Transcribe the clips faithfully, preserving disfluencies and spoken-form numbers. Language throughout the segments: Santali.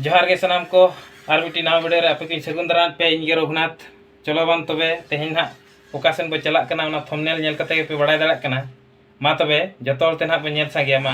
ᱡᱚᱦᱟᱨ ᱜᱮ ᱥᱟᱱᱟᱢ ᱠᱚ, ᱟᱨ ᱢᱤᱫᱴᱤᱡ ᱱᱟᱣᱟ video ᱨᱮ ᱟᱯᱮ ᱠᱚᱧ ᱥᱟᱹᱜᱩᱱ ᱫᱟᱨᱟᱢ ᱯᱮ, ᱤᱧ ᱜᱮ ᱨᱚᱜᱷᱩᱱᱟᱛᱷ᱾ ᱪᱚᱞᱚ ᱵᱟᱝ ᱛᱚᱵᱮ, ᱛᱮᱦᱮᱧ ᱱᱟᱦᱟᱜ ᱚᱠᱟ ᱥᱮᱱ ᱵᱚ ᱪᱟᱞᱟᱜ ᱠᱟᱱᱟ, ᱚᱱᱟ thumbnail ᱧᱮᱞ ᱠᱟᱛᱮ ᱜᱮᱯᱮ ᱵᱟᱲᱟᱭ ᱫᱟᱲᱮᱭᱟᱜ ᱠᱟᱱᱟ᱾ ᱢᱟ ᱛᱚᱵᱮ, ᱡᱚᱛᱚ ᱦᱚᱲ ᱛᱮ ᱱᱟᱦᱟᱜ ᱵᱚ ᱧᱮᱞ ᱥᱟᱸᱜᱮᱭᱟ, ᱢᱟ᱾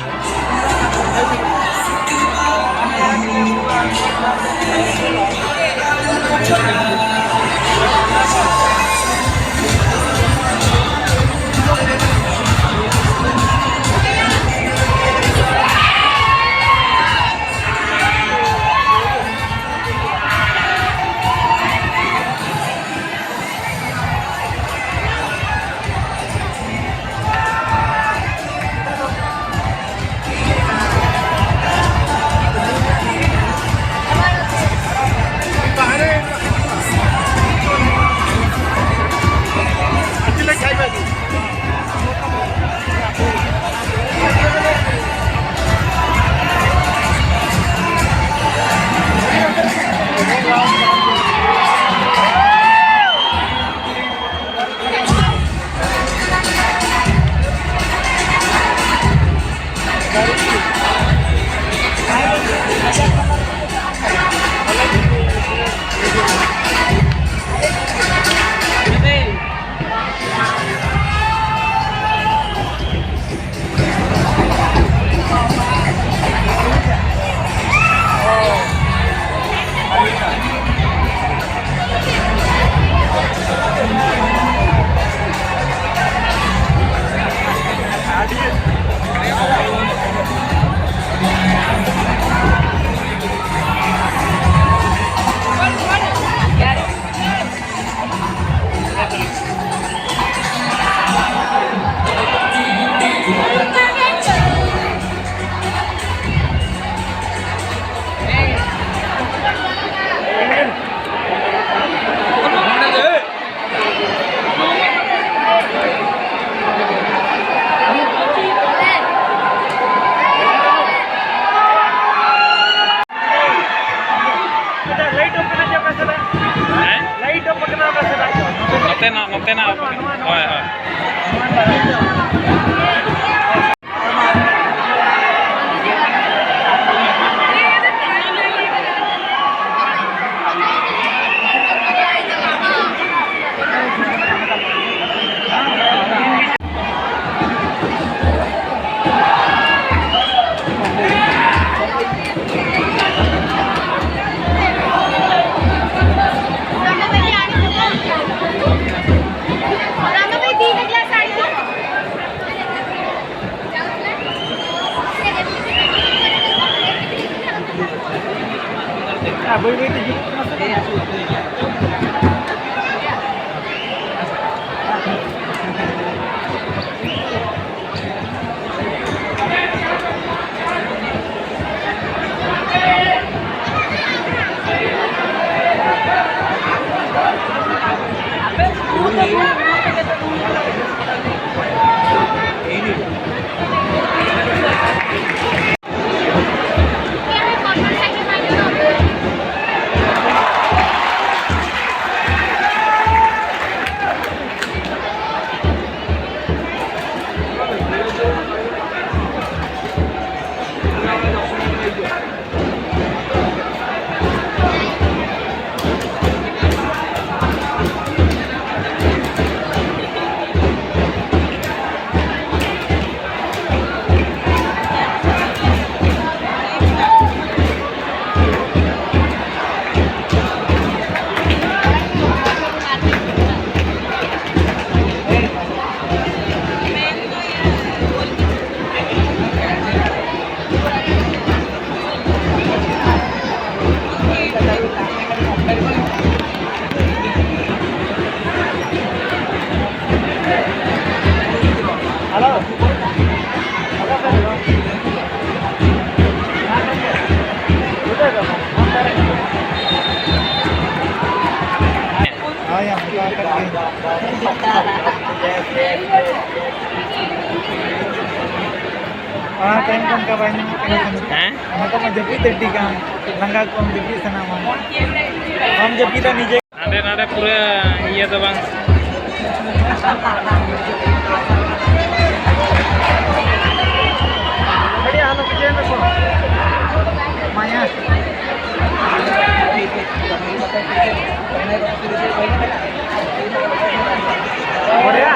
ᱞᱟᱭᱤᱴ ᱚᱯᱷ ᱠᱟᱱᱟ ᱪᱮ ᱚᱠᱟ ᱥᱮᱫ? ᱦᱮᱸ? ᱞᱟᱭᱤᱴ ᱚᱯᱷ ᱠᱟᱱᱟ ᱚᱠᱟ ᱥᱮᱫ? ᱱᱚᱛᱮᱱᱟᱜ, ᱱᱚᱛᱮᱱᱟᱜ᱾ ᱦᱳᱭ, ᱦᱳᱭ᱾ ᱵᱟᱹᱭ ᱵᱟᱹᱭ ᱛᱮ ᱡᱩᱛᱩᱜ ᱠᱟᱱᱟ ᱥᱮ ᱵᱟᱝ? ᱦᱳᱭ, ᱚᱱᱠᱟ ᱠᱟᱱ ᱜᱮ᱾ ᱚᱱᱟ ᱴᱟᱭᱤᱢ ᱠᱚ ᱚᱱᱠᱟ ᱵᱟᱭ ᱧᱟᱢᱚᱜ ᱠᱟᱱᱟ ᱥᱮ᱾ ᱦᱮᱸ? ᱚᱱᱟ ᱠᱚᱢᱟ ᱡᱟᱹᱯᱤᱫ ᱟᱹᱰᱤ ᱜᱟᱱ, ᱞᱟᱸᱜᱟ ᱠᱚᱢ ᱡᱟᱹᱯᱤᱫ ᱥᱟᱱᱟᱢᱟ᱾ ᱵᱟᱢ ᱡᱟᱹᱯᱤᱫᱟ ᱱᱤᱡᱮ᱾ ᱦᱟᱸᱰᱮ ᱱᱟᱰᱮ ᱯᱩᱨᱟᱹ ᱤᱭᱟᱹ ᱫᱚ ᱵᱟᱝ᱾ ᱟᱹᱰᱤ ᱟᱞᱚ ᱵᱩᱡᱷᱟᱹᱣ ᱢᱮ ᱠᱚ᱾ ᱢᱟᱭᱟ᱾ ᱵᱚᱲᱮᱭᱟ᱾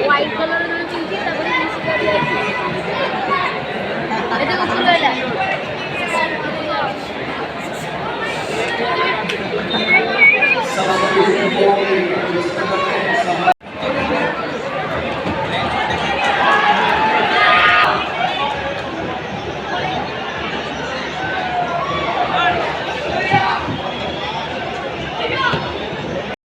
White color